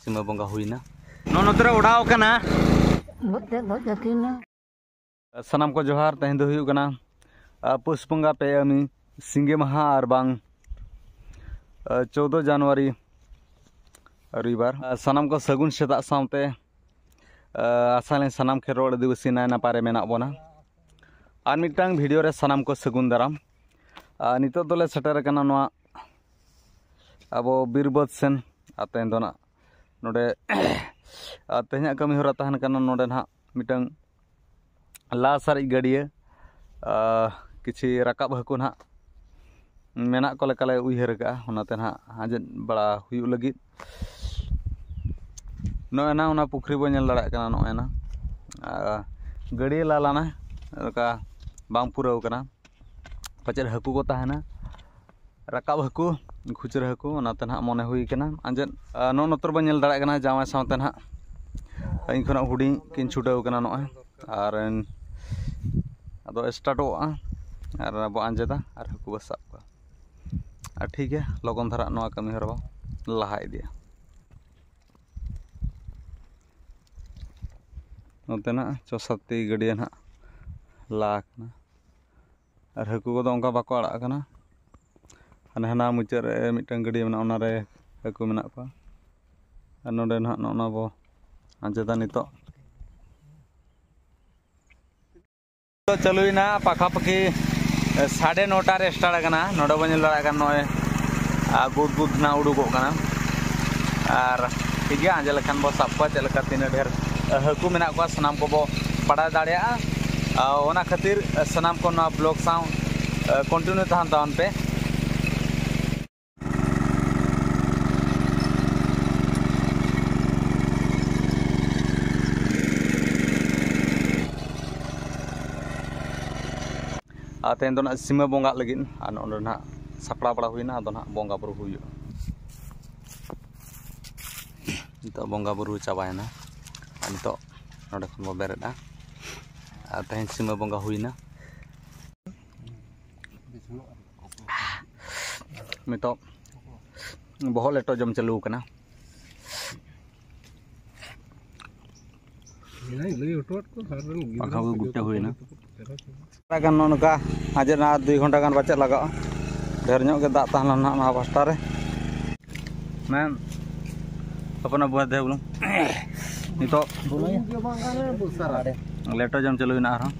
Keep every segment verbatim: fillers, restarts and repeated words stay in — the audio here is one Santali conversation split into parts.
ᱥᱤᱢᱟᱹ ᱵᱚᱸᱜᱟ ᱦᱩᱭᱱᱟ᱾ ᱱᱚᱜᱼᱚ ᱱᱚᱛᱮ ᱨᱮ ᱚᱲᱟᱣ ᱠᱟᱱᱟ᱾ ᱜᱚᱡ ᱛᱮᱫ ᱜᱚᱡ ᱟᱹᱠᱤᱱᱟ᱾ ᱥᱟᱱᱟᱢ ᱠᱚ ᱡᱚᱦᱟᱨ᱾ ᱛᱮᱦᱮᱧ ᱫᱚ ᱦᱩᱭᱩᱜ ᱠᱟᱱᱟ, ᱟ, ᱯᱩᱥ ᱵᱚᱸᱜᱟ ᱯᱮ ᱟᱹᱢᱤ ᱥᱤᱸᱜᱮ ᱢᱟᱦᱟ ᱟᱨ ᱵᱟᱝ, ᱟ, ᱪᱳᱫᱚ ᱡᱟᱱᱩᱣᱟᱨᱤ ᱨᱚᱵᱤᱵᱟᱨ᱾ ᱟ, ᱥᱟᱱᱟᱢ ᱠᱚ ᱥᱟᱹᱜᱩᱱ ᱥᱮᱛᱟᱜ ᱥᱟᱶᱛᱮ, ᱟ, ᱟᱥᱟᱭᱟᱞᱤᱧ ᱥᱟᱱᱟᱢ ᱠᱷᱮᱨᱣᱟᱲ ᱟᱹᱫᱤᱵᱟᱹᱥᱤ ᱱᱟᱭ ᱱᱟᱯᱟᱭ ᱨᱮ ᱢᱮᱱᱟᱜ ᱵᱚᱱᱟ᱾ ᱟᱨ ᱢᱤᱫᱴᱟᱝ ᱵᱷᱤᱰᱤᱭᱳ ᱨᱮ ᱥᱟᱱᱟᱢ ᱠᱚ ᱥᱟᱹᱜᱩᱱ ᱫᱟᱨᱟᱢ᱾ ᱟ, ᱱᱤᱛᱚᱜ ᱫᱚᱞᱮ ᱥᱮᱴᱮᱨ ᱟᱠᱟᱱᱟ ᱱᱚᱣᱟ ᱟᱵᱚ ᱵᱤᱨ ᱵᱟᱹᱫᱽ ᱥᱮᱱ᱾ ᱟᱨ ᱛᱮᱦᱮᱧ ᱫᱚ ᱱᱟᱜ ᱱᱚᱰᱮ, ᱟᱨ ᱛᱮᱦᱮᱧᱟᱜ ᱠᱟᱹᱢᱤ ᱦᱚᱨᱟ ᱛᱟᱦᱮᱱ ᱠᱟᱱᱟ ᱱᱚᱰᱮ ᱱᱟᱜ ᱢᱤᱫᱴᱟᱝ ᱞᱟ ᱥᱟᱨᱮᱡ ᱜᱟᱹᱰᱭᱟᱹ, ᱟᱨ ᱠᱤᱪᱷᱤ ᱨᱟᱠᱟᱵ ᱦᱟᱹᱠᱩ ᱱᱟᱜ ᱢᱮᱱᱟᱜ ᱠᱚ ᱞᱮᱠᱟᱞᱮ ᱩᱭᱦᱟᱹᱨ ᱟᱠᱟᱫᱼᱟ, ᱚᱱᱟᱛᱮ ᱱᱟᱜ ᱟᱸᱡᱮᱫ ᱵᱟᱲᱟ ᱦᱩᱭᱩᱜ ᱞᱟᱹᱜᱤᱫ᱾ ᱱᱚᱜᱼᱚᱭ ᱱᱟ ᱚᱱᱟ ᱯᱩᱠᱷᱨᱤ ᱵᱚᱱ ᱧᱮᱞ ᱫᱟᱲᱮᱭᱟᱜ ᱠᱟᱱᱟ, ᱱᱚᱜᱼᱚᱭ ᱱᱟ, ᱟᱨ ᱜᱟᱹᱰᱭᱟᱹ ᱞᱟᱞᱟᱱᱟ, ᱚᱱᱠᱟ ᱵᱟᱝ ᱯᱩᱨᱟᱹᱣ ᱠᱟᱱᱟ, ᱯᱟᱪᱮᱫ ᱦᱟᱹᱠᱩ ᱠᱚ ᱛᱟᱦᱮᱱᱟ᱾ ᱨᱟᱠᱟᱵ ᱦᱟᱹᱠᱩ, ᱠᱷᱩᱪᱨᱟᱹ ᱦᱟᱹᱠᱩ, ᱚᱱᱟᱛᱮ ᱱᱟᱦᱟᱜ ᱢᱚᱱᱮ ᱦᱩᱭ ᱠᱟᱱᱟ ᱟᱸᱡᱮᱫ᱾ ᱟᱨ ᱱᱚᱜᱼᱚ ᱱᱚᱛᱮ ᱨᱮᱵᱚᱱ ᱧᱮᱞ ᱫᱟᱲᱮᱭᱟᱜ ᱠᱟᱱᱟ ᱡᱟᱶᱟᱭ ᱥᱟᱶᱛᱮ ᱱᱟᱦᱟᱜ ᱤᱧ ᱠᱷᱚᱱᱟᱜ ᱦᱩᱰᱤᱧ ᱠᱤᱱ ᱪᱷᱩᱴᱟᱹᱣ ᱠᱟᱱᱟ ᱱᱚᱜᱼᱚᱭ᱾ ᱟᱨ ᱟᱫᱚ ᱥᱴᱟᱨᱴᱚᱜᱼᱟ ᱟᱨ ᱟᱵᱚ ᱟᱸᱡᱮᱫᱟ ᱟᱨ ᱦᱟᱹᱠᱩ ᱵᱚ ᱥᱟᱵ ᱠᱚᱣᱟ᱾ ᱟᱨ ᱴᱷᱤᱠ ᱜᱮᱭᱟ, ᱞᱚᱜᱚᱱ ᱫᱷᱟᱨᱟ ᱱᱚᱣᱟ ᱠᱟᱹᱢᱤ ᱦᱚᱨᱟ ᱵᱚ ᱞᱟᱦᱟ ᱤᱫᱤᱭᱟ᱾ ᱱᱚᱛᱮᱱᱟᱜ ᱪᱚᱥᱟᱛᱤ ᱜᱟᱹᱰᱭᱟᱹ ᱱᱟᱦᱟᱜ ᱞᱟ ᱠᱟᱱᱟ᱾ ᱟᱨ ᱦᱟᱹᱠᱩ ᱠᱚᱫᱚ ᱚᱱᱠᱟ ᱵᱟᱠᱚ ᱟᱲᱟᱜ ᱠᱟᱱᱟ᱾ ᱦᱟᱱᱮ ᱦᱟᱱᱟ ᱢᱩᱪᱟᱹᱫ ᱨᱮ ᱢᱤᱫᱴᱟᱝ ᱜᱟᱹᱰᱭᱟᱹ ᱢᱮᱱᱟᱜᱼᱟ, ᱚᱱᱟᱨᱮ ᱦᱟᱹᱠᱩ ᱢᱮᱱᱟᱜ ᱠᱚᱣᱟ᱾ ᱟᱨ ᱱᱚᱰᱮ ᱱᱟᱦᱟᱜ ᱱᱚᱜᱼᱚ ᱱᱟ ᱵᱚ ᱟᱸᱡᱮᱫᱟ ᱱᱤᱛᱚᱜ᱾ ᱪᱟᱹᱞᱩᱭᱮᱱᱟ ᱯᱟᱠᱷᱟ ᱯᱟᱠᱷᱤ ᱥᱟᱲᱮ ᱱᱚᱴᱟ ᱨᱮ ᱥᱴᱟᱨᱴ ᱟᱠᱟᱱᱟ᱾ ᱱᱚᱰᱮ ᱵᱚᱱ ᱧᱮᱞ ᱫᱟᱲᱮᱭᱟᱜ ᱠᱟᱱᱟ ᱱᱚᱜᱼᱚᱭ, ᱟᱨ ᱜᱩᱫ ᱜᱩᱫ ᱱᱟᱜ ᱩᱰᱩᱠᱚᱜ ᱠᱟᱱᱟ᱾ ᱟᱨ ᱴᱷᱤᱠ ᱜᱮᱭᱟ, ᱟᱸᱡᱮᱫ ᱞᱮᱠᱷᱟᱱ ᱵᱚ ᱥᱟᱵ ᱠᱚᱣᱟ ᱪᱮᱫ ᱞᱮᱠᱟ ᱛᱤᱱᱟᱹᱜ ᱰᱷᱮᱨ ᱦᱟᱹᱠᱩ ᱢᱮᱱᱟᱜ ᱠᱚᱣᱟ ᱥᱟᱱᱟᱢ ᱠᱚᱵᱚ ᱵᱟᱲᱟᱭ ᱫᱟᱲᱮᱭᱟᱜᱼᱟ᱾ ᱟᱨ ᱚᱱᱟ ᱠᱷᱟᱹᱛᱤᱨ ᱥᱟᱱᱟᱢ ᱠᱚ ᱱᱚᱣᱟ ᱵᱞᱚᱜ ᱥᱟᱶ ᱠᱚᱱᱴᱤᱱᱤᱭᱩ ᱛᱟᱦᱮᱱ ᱛᱟᱵᱚᱱ ᱯᱮ᱾ ᱟᱨ ᱛᱮᱦᱮᱧ ᱫᱚ ᱱᱟᱜ ᱥᱤᱢᱟᱹ ᱵᱚᱸᱜᱟᱜ ᱞᱟᱹᱜᱤᱫ, ᱟᱨ ᱱᱚᱸᱰᱮ ᱱᱟᱜ ᱥᱟᱯᱲᱟᱣ ᱵᱟᱲᱟ ᱦᱩᱭᱱᱟ, ᱟᱫᱚ ᱱᱟᱜ ᱵᱚᱸᱜᱟ ᱵᱩᱨᱩ ᱦᱩᱭᱩᱜᱼᱟ᱾ ᱱᱤᱛᱚᱜ ᱵᱚᱸᱜᱟ ᱵᱩᱨᱩ ᱪᱟᱵᱟᱭᱮᱱᱟ, ᱟᱨ ᱱᱤᱛᱚᱜ ᱱᱚᱸᱰᱮ ᱠᱷᱚᱱ ᱵᱚ ᱵᱮᱨᱮᱫᱼᱟ᱾ ᱟᱨ ᱛᱮᱦᱮᱧ ᱥᱤᱢᱟᱹ ᱵᱚᱸᱜᱟ ᱦᱩᱭᱱᱟ᱾ ᱱᱤᱛᱚᱜ ᱵᱚᱦᱚᱜ ᱞᱮᱴᱚ ᱡᱚᱢ ᱪᱟᱹᱞᱩ ᱟᱠᱟᱱᱟ᱾ ᱯᱟᱠᱷᱟ ᱠᱚ ᱜᱩᱴᱟᱹ ᱦᱩᱭᱱᱟ᱾ ᱛᱷᱚᱲᱟ ᱜᱟᱱ ᱱᱚᱜᱼᱚ ᱱᱚᱝᱠᱟ ᱟᱸᱡᱮᱫ ᱮᱱᱟ, ᱟᱨ ᱫᱩᱭ ᱜᱷᱚᱱᱴᱟ ᱜᱟᱱ ᱯᱟᱪᱮᱫ ᱞᱟᱜᱟᱜᱼᱟ᱾ ᱰᱷᱮᱨ ᱧᱚᱜ ᱜᱮ ᱫᱟᱜ ᱛᱟᱦᱮᱸ ᱞᱮᱱᱟ ᱱᱟᱦᱟᱜ ᱱᱚᱣᱟ ᱯᱟᱥᱴᱟ ᱨᱮ᱾ ᱢᱮᱱ ᱦᱚᱯᱚᱱ ᱵᱚᱭᱦᱟ ᱫᱮ ᱵᱚᱞᱚ᱾ ᱱᱤᱛᱚᱜ ᱞᱮᱴᱚ ᱡᱚᱢ ᱪᱟᱹᱞᱩᱭᱮᱱᱟ ᱟᱨᱦᱚᱸ᱾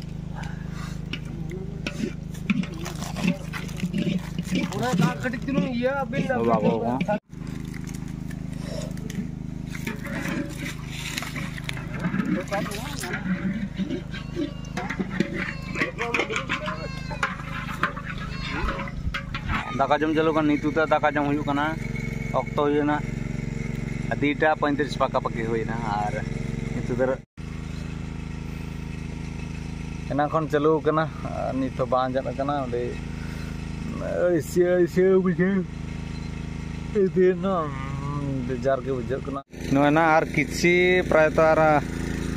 ᱵᱟᱵᱟ ᱠᱚ᱾ ᱫᱟᱠᱟ ᱡᱚᱢ ᱪᱟᱹᱞᱩ ᱠᱟᱱᱟ, ᱱᱤᱛᱚᱜ ᱫᱚ ᱫᱟᱠᱟ ᱡᱚᱢ ᱦᱩᱭᱩᱜ ᱠᱟᱱᱟ᱾ ᱚᱠᱛᱚ ᱦᱩᱭᱮᱱᱟ ᱫᱩᱭᱴᱟ ᱯᱚᱸᱭᱛᱨᱤᱥ ᱯᱟᱠᱟ ᱯᱟᱠᱤ ᱦᱩᱭᱮᱱᱟ, ᱟᱨ ᱱᱤᱛᱚᱜ ᱫᱚ ᱮᱱᱟᱝ ᱠᱷᱚᱱ ᱪᱟᱹᱞᱩ ᱠᱟᱱᱟ, ᱟᱨ ᱱᱤᱛ ᱦᱚᱸ ᱵᱟᱝ ᱟᱸᱡᱮᱫ ᱟᱠᱟᱱᱟ᱾ ᱚᱸᱰᱮ ᱟᱹᱲᱤᱥ ᱟᱹᱲᱤᱥ ᱵᱩᱡᱷᱟᱹᱣ ᱤᱫᱤᱭᱮᱱᱟ, ᱵᱮᱡᱟᱨ ᱜᱮ ᱵᱩᱡᱷᱟᱹᱜ ᱠᱟᱱᱟ᱾ ᱱᱚᱜᱼᱚᱭ ᱱᱟ ᱟᱨ ᱠᱤᱪᱷᱤ ᱯᱨᱟᱭᱛᱚ ᱟᱨ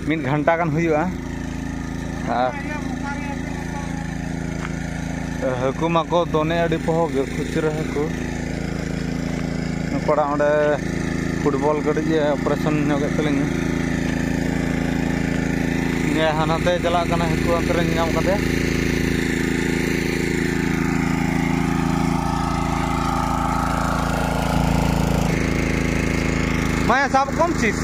ᱢᱤᱫ ᱜᱷᱚᱱᱴᱟ ᱜᱟᱱ ᱦᱩᱭᱩᱜᱼᱟ᱾ ᱟᱨ ᱦᱟᱹᱠᱩ ᱢᱟᱠᱚ ᱫᱚᱱᱮ ᱟᱹᱰᱤ ᱯᱚᱦᱚ ᱜᱮ, ᱠᱷᱩᱪᱨᱟᱹ ᱦᱟᱹᱠᱩ᱾ ᱠᱚᱲᱟ ᱚᱸᱰᱮ ᱯᱷᱩᱴᱵᱚᱞ ᱠᱟᱹᱴᱤᱡ ᱮ ᱚᱯᱟᱨᱮᱥᱚᱱ ᱧᱚᱜᱮᱫ ᱛᱟᱹᱞᱤᱧᱟ᱾ ᱦᱟᱱᱟᱛᱮ ᱪᱟᱞᱟᱜ ᱠᱟᱱᱟ ᱦᱟᱹᱠᱩ ᱦᱟᱱᱛᱮ ᱨᱮ ᱧᱟᱢ ᱠᱟᱫᱮ᱾ ᱢᱟᱭᱟ ᱥᱟᱵ ᱠᱚᱢ ᱪᱤᱥ᱾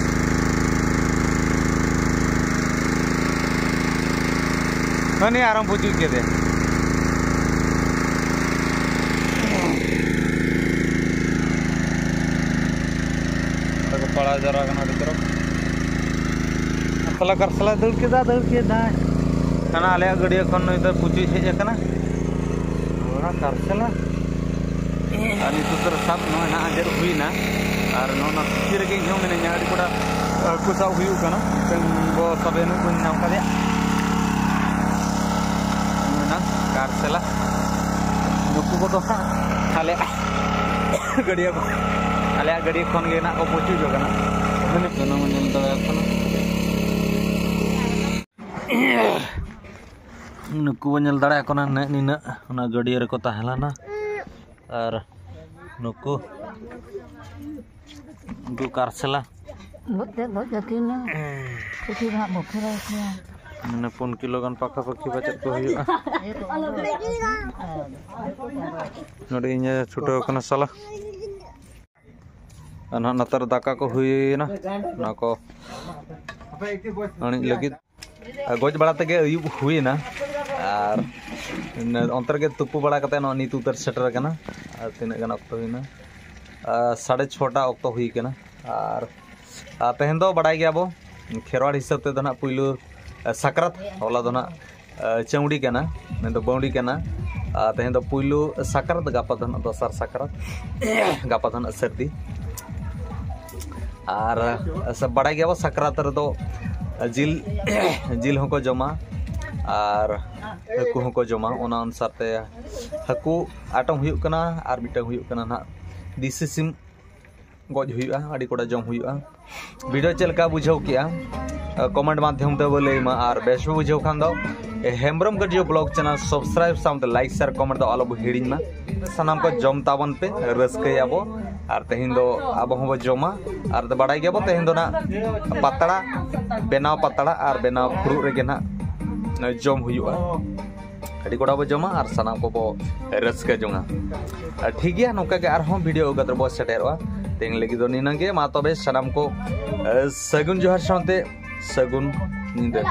ᱦᱟᱹᱱᱤ ᱟᱨᱚᱢ ᱯᱩᱪᱩᱡ ᱠᱮᱫᱮ᱾ ᱚᱸᱰᱮ ᱠᱚ ᱯᱟᱲᱟᱣ ᱡᱟᱣᱨᱟ ᱠᱟᱱᱟ ᱟᱹᱰᱤ ᱛᱚᱨᱚᱯ᱾ ᱠᱟᱨᱥᱟᱞᱟ, ᱠᱟᱨᱥᱟᱞᱟ ᱫᱟᱹᱲ ᱠᱮᱫᱟ, ᱫᱟᱹᱲ ᱠᱮᱫᱟᱭ᱾ ᱦᱟᱱᱟ ᱟᱞᱮᱭᱟᱜ ᱜᱟᱹᱰᱭᱟᱹ ᱠᱷᱚᱱ ᱱᱩᱭ ᱫᱚ ᱯᱩᱪᱩᱡ ᱦᱮᱡ ᱟᱠᱟᱱᱟ᱾ ᱚᱱᱟ ᱠᱟᱨᱥᱟᱞᱟ᱾ ᱟᱨ ᱱᱤᱛᱚᱜ ᱫᱚ ᱥᱟᱵ ᱱᱚᱜᱼᱚᱭ ᱱᱟᱦᱟᱜ ᱟᱸᱡᱮᱫ ᱦᱩᱭᱱᱟ᱾ ᱟᱨ ᱱᱚᱜᱼᱚ ᱱᱚᱣᱟ ᱯᱤᱪᱷᱮ ᱨᱮᱜᱮ ᱤᱧ ᱦᱚᱸ ᱢᱤᱱᱟᱹᱧᱟ᱾ ᱟᱹᱰᱤ ᱠᱚᱴᱟ ᱦᱟᱹᱠᱩ ᱥᱟᱵ ᱦᱩᱭᱩᱜ ᱠᱟᱱᱟ᱾ ᱢᱤᱫᱴᱟᱝ ᱵᱚ ᱥᱟᱵᱮ ᱱᱩᱭ ᱵᱟᱹᱧ ᱧᱟᱢ ᱠᱟᱫᱮᱭᱟ᱾ ᱢᱮᱱᱟᱜ ᱠᱟᱨᱥᱮᱞᱟ᱾ ᱱᱩᱠᱩ ᱠᱚᱫᱚ ᱦᱟᱸᱜ ᱟᱞᱮ ᱜᱟᱹᱰᱭᱟᱹ ᱠᱚ, ᱟᱞᱮᱭᱟᱜ ᱜᱟᱹᱰᱭᱟᱹ ᱠᱷᱚᱱ ᱜᱮ ᱱᱟᱜ ᱠᱚ ᱯᱩᱪᱩᱡᱚᱜ ᱠᱟᱱᱟ᱾ ᱡᱚᱱᱚᱢ ᱧᱮᱞ ᱫᱟᱲᱮᱭᱟᱜ ᱠᱟᱱᱟ᱾ ᱱᱩᱠᱩ ᱵᱚᱱ ᱧᱮᱞ ᱫᱟᱲᱮᱭᱟᱠᱚ ᱠᱟᱱᱟ, ᱱᱤᱱᱟᱹᱜ, ᱱᱤᱱᱟᱹᱜ ᱚᱱᱟ ᱜᱟᱹᱰᱭᱟᱹ ᱨᱮᱠᱚ ᱛᱟᱦᱮᱸ ᱞᱮᱱᱟ᱾ ᱟᱨ ᱱᱩᱠᱩ, ᱱᱩᱠᱩ ᱠᱟᱨᱥᱮᱞᱟ, ᱜᱚᱡ ᱛᱮ ᱜᱚᱡ ᱟᱹᱠᱤᱱᱟ᱾ ᱯᱩᱠᱷᱨᱤ ᱨᱮ ᱦᱟᱸᱜ ᱵᱚ ᱠᱷᱮᱞᱟ ᱠᱚᱣᱟ᱾ ᱢᱟᱱᱮ ᱯᱩᱱ ᱠᱤᱞᱳ ᱜᱟᱱ ᱯᱟᱠᱷᱟ ᱯᱟᱠᱷᱤ ᱯᱟᱪᱮᱫ ᱠᱚ ᱦᱩᱭᱩᱜᱼᱟ᱾ ᱱᱚᱰᱮ ᱤᱧ ᱮ ᱪᱷᱩᱴᱟᱹᱣ ᱠᱟᱱᱟ ᱥᱟᱞᱟ᱾ ᱟᱨ ᱱᱟᱦᱟᱜ ᱱᱚᱛᱮ ᱨᱮ ᱫᱟᱠᱟ ᱠᱚ ᱦᱩᱭᱮᱱᱟ, ᱚᱱᱟ ᱠᱚ ᱟᱹᱬᱤᱡ ᱞᱟᱹᱜᱤᱫ᱾ ᱟᱨ ᱜᱚᱡ ᱵᱟᱲᱟ ᱛᱮᱜᱮ ᱟᱹᱭᱩᱵ ᱦᱩᱭᱮᱱᱟ᱾ ᱟᱨ ᱚᱱᱛᱮ ᱨᱮᱜᱮ ᱛᱩᱯᱩ ᱵᱟᱲᱟ ᱠᱟᱛᱮ ᱱᱚᱜᱼᱚᱭ ᱱᱤᱛ ᱩᱛᱟᱹᱨ ᱥᱮᱴᱮᱨ ᱟᱠᱟᱱᱟ᱾ ᱟᱨ ᱛᱤᱱᱟᱹᱜ ᱜᱟᱱ ᱚᱠᱛᱚ ᱦᱩᱭᱮᱱᱟ? ᱟᱨ ᱥᱟᱲᱮ ᱪᱷᱚᱴᱟ ᱚᱠᱛᱚ ᱦᱩᱭ ᱠᱟᱱᱟ᱾ ᱟᱨ, ᱟᱨ ᱛᱮᱦᱮᱧ ᱫᱚ ᱵᱟᱲᱟᱭ ᱜᱮᱭᱟ ᱵᱚ, ᱠᱷᱮᱨᱣᱟᱲ ᱦᱤᱥᱟᱹᱵ ᱛᱮᱫᱚ ᱱᱟᱦᱟᱜ ᱯᱩᱭᱞᱩ, ᱟ, ᱥᱟᱠᱨᱟᱛ, ᱦᱚᱞᱟ ᱫᱚ ᱱᱟᱦᱟᱜ, ᱟ, ᱪᱟᱹᱣᱰᱤ ᱠᱟᱱᱟ, ᱢᱮᱱᱫᱚ ᱵᱟᱹᱣᱰᱤ ᱠᱟᱱᱟ᱾ ᱟᱨ ᱛᱮᱦᱮᱧ ᱫᱚ ᱯᱩᱭᱞᱩ ᱥᱟᱠᱨᱟᱛ, ᱜᱟᱯᱟ ᱫᱚ ᱱᱟᱦᱟᱜ ᱫᱚᱥᱟᱨ ᱥᱟᱠᱨᱟᱛ, ᱜᱟᱯᱟ ᱫᱚ ᱱᱟᱦᱟᱜ ᱥᱟᱹᱨᱫᱤ᱾ ᱟᱨ, ᱟ, ᱵᱟᱲᱟᱭ ᱜᱮᱭᱟ ᱵᱚ, ᱥᱟᱠᱨᱟᱛ ᱨᱮᱫᱚ ᱡᱤᱞ, ᱡᱤᱞ ᱦᱚᱸᱠᱚ ᱡᱚᱢᱟ᱾ ᱟᱨ ᱦᱟᱹᱠᱩ ᱦᱚᱸᱠᱚ ᱡᱚᱢᱟ᱾ ᱚᱱᱟ ᱚᱱᱩᱥᱟᱨ ᱛᱮ ᱦᱟᱹᱠᱩ ᱟᱴᱚᱢ ᱦᱩᱭᱩᱜ ᱠᱟᱱᱟ᱾ ᱟᱨ ᱢᱤᱫᱴᱟᱝ ᱦᱩᱭᱩᱜ ᱠᱟᱱᱟ ᱱᱟᱦᱟᱜ ᱫᱮᱥᱤ ᱥᱤᱢ ᱜᱚᱡ ᱦᱩᱭᱩᱜᱼᱟ, ᱟᱹᱰᱤ ᱠᱚᱴᱟ ᱡᱚᱢ ᱦᱩᱭᱩᱜᱼᱟ᱾ ᱵᱷᱤᱰᱤᱭᱳ ᱪᱮᱫ ᱞᱮᱠᱟ ᱵᱩᱡᱷᱟᱹᱣ ᱠᱮᱜᱼᱟ, ᱠᱚᱢᱮᱱᱴ ᱢᱟᱫᱽᱫᱷᱚᱢ ᱛᱮ ᱵᱚ ᱞᱟᱹᱭ ᱢᱟ᱾ ᱟᱨ ᱵᱮᱥ ᱵᱚ ᱵᱩᱡᱷᱟᱹᱣ ᱠᱷᱟᱱ ᱫᱚ ᱦᱮᱢᱵᱨᱚᱢ ᱜᱟᱹᱰᱤᱭᱟᱹ ᱵᱞᱚᱜ ᱪᱮᱱᱮᱞ ᱥᱟᱵᱥᱠᱨᱟᱭᱤᱵ ᱥᱟᱶᱛᱮ ᱞᱟᱭᱤᱠ, ᱥᱮᱭᱟᱨ, ᱠᱚᱢᱮᱱᱴ ᱫᱚ ᱟᱞᱚ ᱵᱚ ᱦᱤᱲᱤᱧ ᱢᱟ᱾ ᱥᱟᱱᱟᱢ ᱠᱚ ᱡᱚᱢ ᱛᱟᱵᱚᱱ ᱯᱮ, ᱨᱟᱹᱥᱠᱟᱹᱭᱟᱵᱚ᱾ ᱟᱨ ᱛᱮᱦᱮᱧ ᱫᱚ ᱟᱵᱚ ᱦᱚᱸᱵᱚ ᱡᱚᱢᱟ᱾ ᱟᱨ ᱵᱟᱲᱟᱭ ᱜᱮᱭᱟᱵᱚ, ᱛᱮᱦᱮᱧ ᱫᱚ ᱱᱟᱜ ᱯᱟᱛᱲᱟ ᱵᱮᱱᱟᱣ, ᱯᱟᱛᱲᱟ ᱟᱨ ᱵᱮᱱᱟᱣ ᱯᱷᱩᱲᱩᱜ ᱨᱮᱜᱮ ᱱᱟᱜ ᱡᱚᱢ ᱦᱩᱭᱩᱜᱼᱟ᱾ ᱟᱹᱰᱤ ᱠᱚᱲᱟ ᱵᱚ ᱡᱚᱢᱟ ᱟᱨ ᱥᱟᱱᱟᱢ ᱠᱚᱵᱚ ᱨᱟᱹᱥᱠᱟᱹ ᱡᱚᱝᱟ᱾ ᱟᱨ ᱴᱷᱤᱠ ᱜᱮᱭᱟ, ᱱᱚᱝᱠᱟ ᱜᱮ ᱟᱨᱦᱚᱸ ᱵᱷᱤᱰᱤᱭᱳ ᱟᱹᱜᱩ ᱠᱟᱛᱮ ᱵᱚ ᱥᱮᱴᱮᱨᱚᱜᱼᱟ᱾ ᱛᱮᱦᱮᱧ ᱞᱟᱹᱜᱤᱫ ᱫᱚ ᱱᱤᱱᱟᱹᱜ ᱜᱮ᱾ ᱢᱟ ᱛᱚᱵᱮ ᱥᱟᱱᱟᱢ ᱠᱚ, ᱮ, ᱥᱟᱹᱜᱩᱱ ᱡᱚᱦᱟᱨ ᱥᱟᱶᱛᱮ ᱥᱟᱹᱜᱩᱱ ᱧᱤᱫᱟᱹ᱾